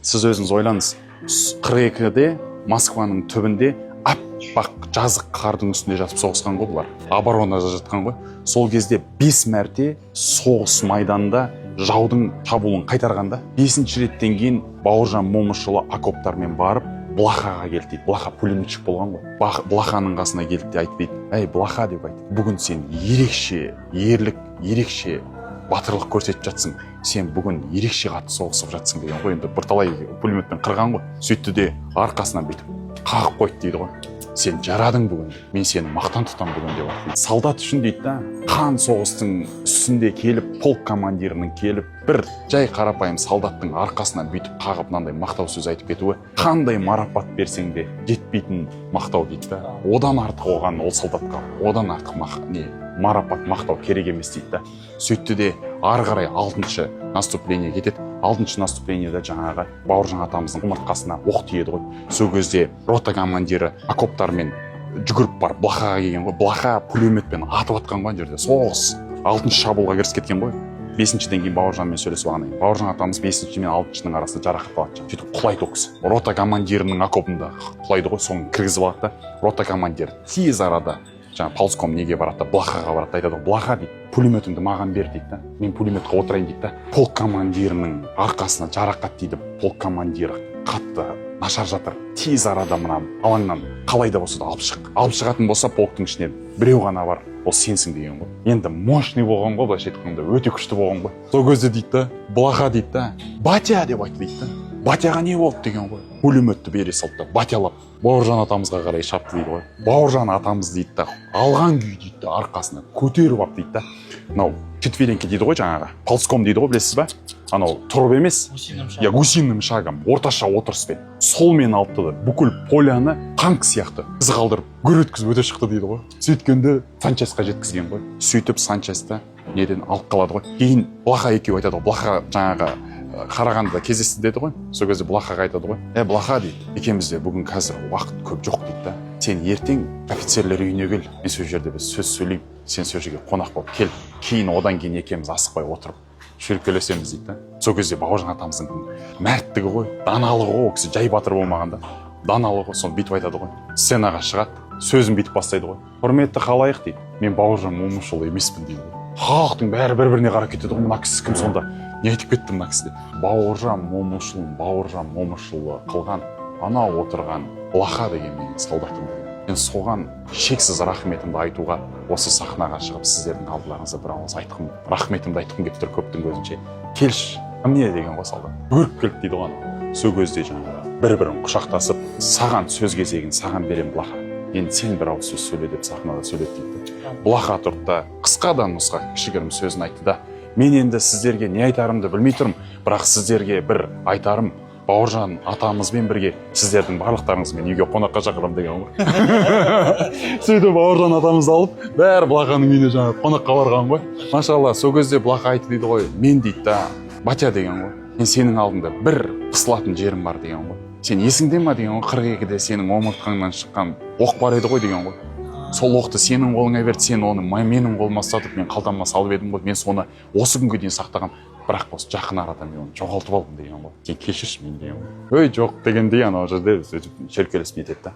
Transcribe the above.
Сіз өзіңіз ойлаңыз, 42-де Москваның түбінде аппақ жазық қардың үстінде жатып соғысқан ғой бұлар, оборонада жатқан ғой. Сол кезде бес мәрте соғыс майданында жаудың шабуылын қайтарған да, бесінші реттен кейін Бауыржан Момышұлы окоптармен барып, Бұлақаға келді дейді. Бұлақа пулеметчик болған ғой. Бұлақаның қасына келді де, айтты дейді: «Әй, Бұлақа, – деп айтты, – бүгін сен ерекше ерлік, ерекше батырлық көрсетіп жатсың, сен бүгін ерекше қатты соғысып жатсың», – деген ғой. Енді бірталай пулеметпен қырған ғой. Сөйтті де, арқасынан бүйтіп қағып қойды дейді ғой. «Сен жарадың бүгін, мен сені мақтан тұтамын бүгін», – деп айтты. Солдат үшін дейді да, қан соғыстың үстінде келіп, полк командирінің келіп, бір жай қарапайым солдаттың арқасынан бүйтіп қағып, мынандай мақтау сөз айтып кетуі қандай марапат берсең де жетпейтін мақтау дейді да. Одан артық оған, ол солдатқа одан артық не марапат, мақтау керек емес дейді да. Сөйтті де, ары қарай алтыншы наступление кетеді. Алтыншы наступлениеда жаңағы Бауыржан атамыздың омыртқасына оқ тиеді ғой. Сол кезде рота командирі окоптармен жүгіріп барып, Бұлақаға келген ғой. Бұлақа пулеметпен атып жатқан ғой. Ана жерде соғыс алтыншы шабуылға кірісіп кеткен ғой. Бесіншіден кейін Бауыржанмен сөйлесіп алғаннан кейін, Бауыржан атамыз бесінші мен алтыншының арасында жарақат алады. Сөйтіп құлайды ол кісі, рота командирінің окопында құлайды ғой. Соны кіргізіп алады да, рота командирі тез арада жаңағы ползком неге барады да, Бұлақаға барады да, айтады ғой: «Бұлақа, – дейді, – пулеметіңді маған бер, – дейді да, – мен пулеметке отырайын», – дейді да. Полк командирінің арқасына жарақат тиді, полк командирі қатты нашар жатыр, тез арада мына алаңнан қалай да болса да алып шық. Алып шығатын болса, полктың ішінен біреу ғана бар, ол сенсің деген ғой. Енді мощный болған ғой, былайша айтқанда, өте күшті болған ғой. Сол кезде дейді да, Бұлақа дейді да: «Батя», – деп айтты дейді да. «Батяға не болды?» деген ғой. Пулеметті бере салды да, батялап Бауыржан атамызға қарай шапты дейді ғой. Бауыржан атамыз дейді да, алған күйі дейді да, арқасына көтеріп алып дейді да, мынау четвереньки дейді ғой, жаңағы ползком дейді ғой, білесіз ба, анау тұрып емес. Гусиным. Иә, гусиным шагом, орташа отырыспен солмен алыпты да, бүкіл поляны танк сияқты із қалдырып, гүр өткізіп өте шықты дейді ғой. Сөйткенде санчастьқа жеткізген ғой. Сөйтіп санчастьта неден алып қалады ғой. Кейін Бұлақа екеуі айтады ғой, Бұлақа жаңағы Қарағандыда кездесті деді ғой. Сол кезде Бұлақаға айтады ғой: «Е, Бұлақа, – дейді, – екеумізде бүгін қазір уақыт көп жоқ, – дейді да, – сен ертең офицерлер үйіне кел, мен сол жерде біз сөз сөйлеймін, сен сол жерге қонақ болып кел, кейін одан кейін екеуміз асықпай отырып шүйіркелесеміз», – дейді да. Сол кезде Бауыржан атамыздың мәрттігі ғой, даналығы ғой, ол кісі жай батыр болмаған да, даналығы ғой. Соны бүйтіп айтады ғой, сценаға шығады, сөзін бүйтіп бастайды ғой: «Құрметті халайық, – дейді, – мен Бауыржан Момышұлы емеспін», – дейді ғой. Халықтың бәрі бір біріне қарап кетеді ғой: «Мына кісі кім сонда, не айтып кетті мына кісі?» – деп. «Бауыржан Момышұлын Бауыржан Момышұлы қылған анау отырған Бұлақа деген менің солдатым деген. Мен соған шексіз рахметімді айтуға осы сахнаға шығып, сіздердің алдыларыңызда бір ауыз айтқым, рахметімді айтқым келіп тұр көптің көзінше. Келші міне», – деген ғой. Солдат жүгіріп келді дейді ғой анау. Сол кезде жаңағы бір бірін құшақтасып: «Саған сөз кезегін саған беремін, Бұлақа, енді сен бір ауыз сөз сөйле», – деп сахнада сөйледі дейді да. Бұлақа тұрды да, қысқа да нұсқа кішігірім сөзін айтты да: «Мен енді сіздерге не айтарымды білмей тұрмын, бірақ сіздерге бір айтарым: Бауыржан атамызбен бірге сіздердің барлықтарыңызды мен үйге қонаққа шақырамын», – деген ғой. Сөйтіп Бауыржан атамызды алып, бәрі Бұлақаның үйіне жаңағы қонаққа барған ғой, машалла. Сол кезде Бұлақа айтты дейді ғой: «Мен, – дейді да, – батя, – деген ғой, – мен сенің алдыңда бір қысылатын жерім бар», – деген ғой. «Сен есіңде ма, – деген ғой, – 42-де сенің омыртқаңнан шыққан оқ бар еді ғой, – деген ғой. – Сол оқты сенің қолыңа берді, сен оны менің қолыма ұстатып, мен қалтама салып едім ғой. Мен соны осы күнге дейін сақтағанмын, бірақ осы жақын арада мен оны жоғалтып алдым», – деген ғой. «Сен кешірші мені», – деген ғой. «Ой, жоқ», – дегендей, анау жерде сөйтіп шүйіркелесіп нетеді да.